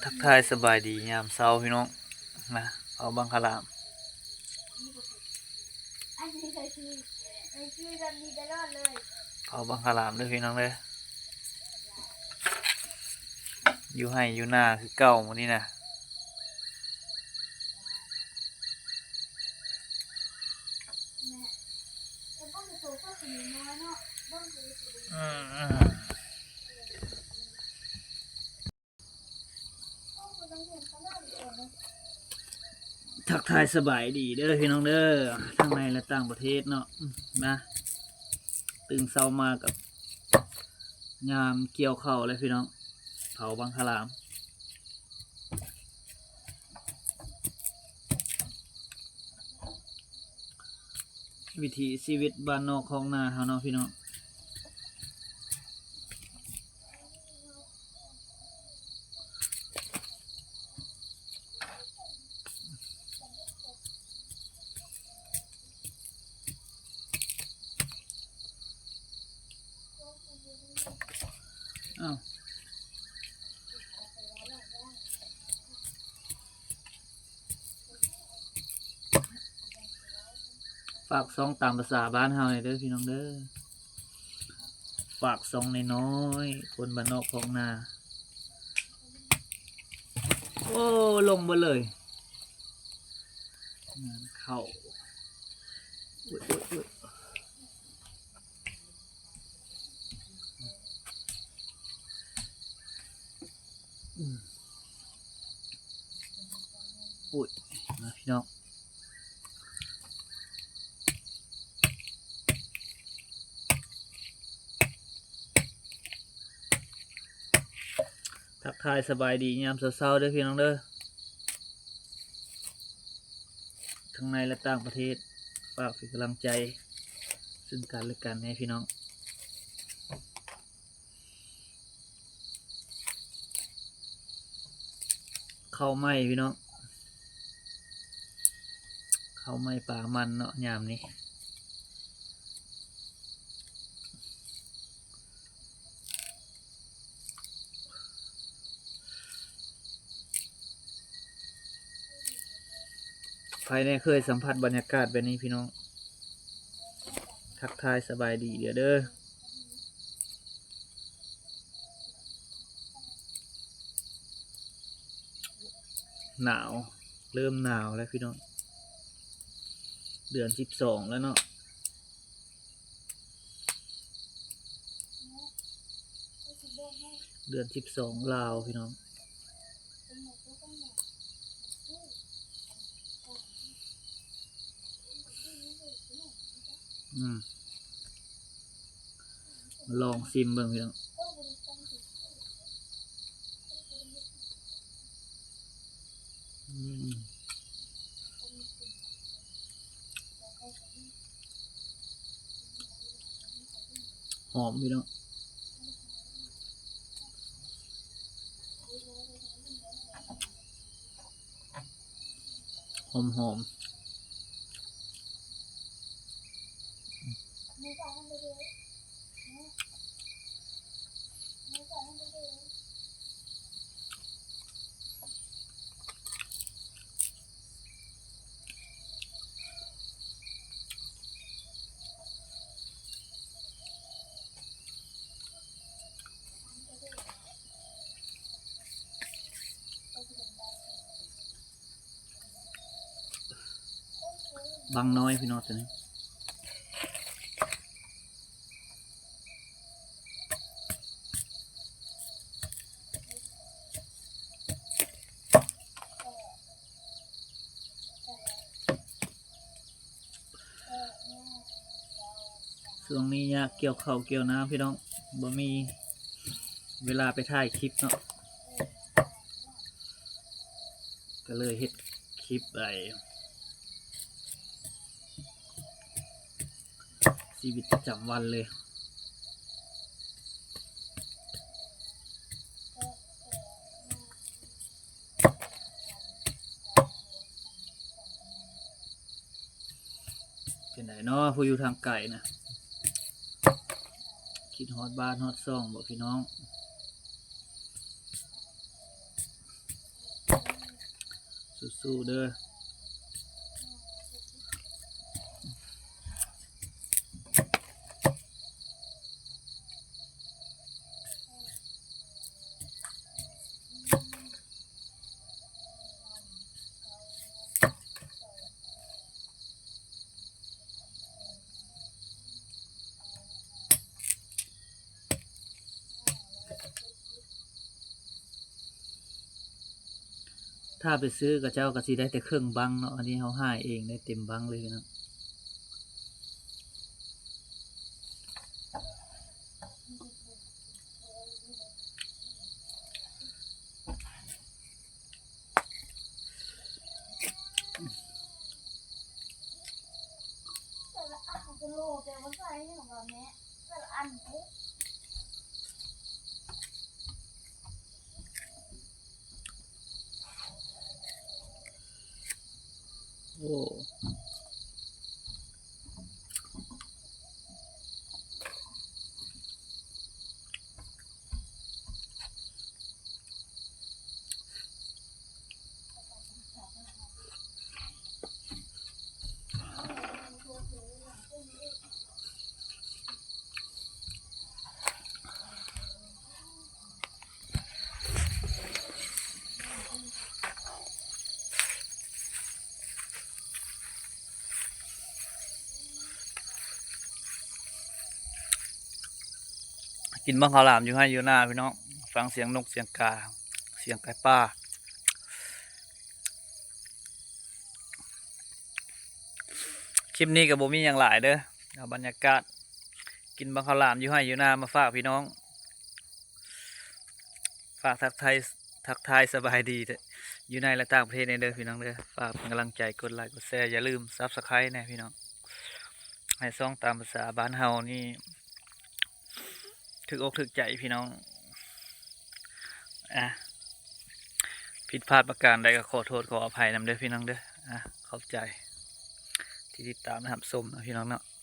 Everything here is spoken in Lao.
ທັກທາຍສະບາຍດີຍາມເຊົ້າພີ່ນ້ອງ ນະ ເຜົ່າບັງຄະລາມ ອັນນີ້ກໍຄື ເປັນຄືແບບນີ້ຕະຫຼອດເລີຍ ເຜົ່າບັງຄະລາມເດີພີ່ນ້ອງເດີ ຢູ່ໄຮ່ຢູ່ນາຄືເກົ່າມື້ນີ້ນະ. ທັກທາຍສະບາຍດີເດີພີ່ນ້ອງເດີ ທັງໃນ ແລະ ຕ່າງປະເທດເນາະ ນະ ຕື່ນເຊົ້າມາກະຍາມກ່ຽວເຂົ້າແລ້ວພີ່ນ້ອງ ເຜົ່າບັງຄະລາມ. ວິຖີຊີວິດບ້ານນອກຄອກນາເຮົາເນາະພີ່ນ້ອງ. ອ້າວ ຝາກຊ່ອງຕາມພາສາບ້ານເຮົາແດ່ເດີພີ່ນ້ອງເດີ ຝາກຊ່ອງນ້ອຍໆ ຄົນບ້ານນອກຄອກນາ. ໂອ້ ລົງເບິດເລີຍ ງານເຂົ້າ ໂອ້ຍ ໂອ້ຍ ໂອ້ຍ. ອືມ ໂອ້ຍ ມາພີ່ນ້ອງ ທັກທາຍສະບາຍດີຍາມເຊົ້າໆ ເດີພີ່ນ້ອງເດີ. ທັງໃນ ແລະ ຕ່າງປະເທດ ຝາກເປັນກຳລັງໃຈເຊິ່ງກັນ ແລະ ກັນແດ່ພີ່ນ້ອງ. ເຂົ້າໃໝ່ພີ່ນ້ອງ ເຂົ້າໃໝ່ປາມັນເນາະ ຍາມນີ້. ໃຜແດ່ເຄີຍສຳຜັດບັນຍາກາດແບບນີ້ພີ່ນ້ອງ ທັກທາຍສະບາຍດີເດີ. ໜາວ ເລີ່ມໜາວແລ້ວພີ່ນ້ອງ ເດືອນສິບສອງແລ້ວເນາະ. ເດືອນສິບສອງລາວພີ່ນ້ອງ ອືມ ລອງຊີມເບິ່ງພີ່ນ້ອງ. ອືມ ຫອມພີ່ນ້ອງ ຫອມໆ. ບັງນ້ອຍພີ່ນ້ອງ ໂຕນີ້. ຊ່ວງນີ້ຍາກກ່ຽວເຂົ້າກ່ຽວນາພີ່ນ້ອງ ບໍ່ມີເວລາໄປຖ່າຍຄລິບເນາະ ກໍເລີຍເຮັດຄລິບໄອ້ ຊີວິດປະຈຳວັນເລີຍ. ເປັນໃດເນາະ ຜູ້ຢູ່ທາງໄກນະ ຄິດຮອດບ້ານຮອດຊ່ອງບໍ່ພີ່ນ້ອງ? ຕູ້ເດີ. ຖ້າໄປຊື້ ເຂົາເຈົ້າກໍຊິໄດ້ແຕ່ເຄິ່ງບັ້ງເນາະ, ອັນນີ້ເຮົາຫາເອງໄດ້ເຕັມບັ້ງເລີຍເນາະ. ໂອ້ ກິນບັ້ງເຂົ້າຫຼາມຢູ່ໄຮ່ຢູ່ນາພີ່ນ້ອງ, ຟັງສຽງນົກສຽງກາ ສຽງໄກ່ປ່າ. ຄລິບນີ້ກໍບໍ່ມີຫຍັງຫຼາຍເດີ, ເອົາບັນຍາກາດກິນບັ້ງເຂົ້າຫຼາມຢູ່ໄຮ່ຢູ່ນາມາຝາກພີ່ນ້ອງ. ຝາກທັກທາຍ ທັກທາຍສະບາຍດີຢູ່ໃນ ແລະ ຕ່າງປະເທດແດ່ເດີພີ່ນ້ອງເດີ. ຝາກເປັນກຳລັງໃຈ ກົດໄລ ກົດແຊ, ຢ່າລືມ Subscribe ແດ່ພີ່ນ້ອງ, ໃຫ້ຊ່ອງຕາມພາສາບ້ານເຮົານີ້ຖືກອົກຖືກໃຈພີ່ນ້ອງ. ອ່ະ ຜິດພາດປະການໃດກໍຂໍໂທດຂໍອະໄພນຳເດີພີ່ນ້ອງເດີ. ອ່ະ ຂອບໃຈທີ່ຕິດຕາມ ແລະ ຮັບຊົມເນາະພີ່ນ້ອງເນາະ.